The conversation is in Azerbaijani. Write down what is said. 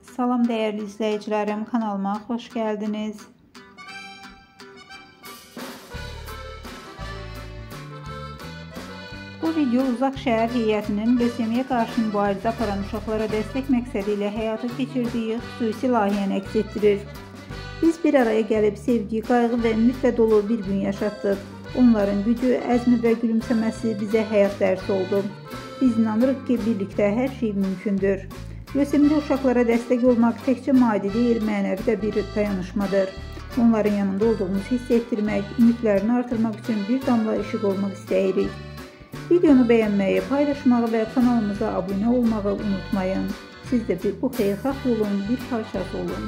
Salam değerli izleyicilerim, kanalıma hoş geldiniz. Bu video Uzaq Şəhər Heyətinin lösemiyə qarşı mübarizə aparan uşaqlara dəstək məqsədi ilə həyata keçirdiyi xüsusi layihəni əks etdirir. Biz bir araya gəlib sevgi, qayğı və ümidlə dolu bir gün yaşatdıq. Onların gücü, əzmi və gülümsəməsi bizə həyat dərsi oldu. Biz inanırıq ki, birlikdə hər şey mümkündür. Lösemili uşaqlara dəstək olmaq təkcə maddi deyil, mənəvi də bir dayanışmadır. Onların yanında olduğumuzu hiss etdirmək, ümidlərini artırmaq üçün bir damla işıq olmaq istəyirik. Videonu bəyənməyi, paylaşmağı və kanalımıza abunə olmağı unutmayın. Siz də bu xeyirxah yolun bir parçası olun.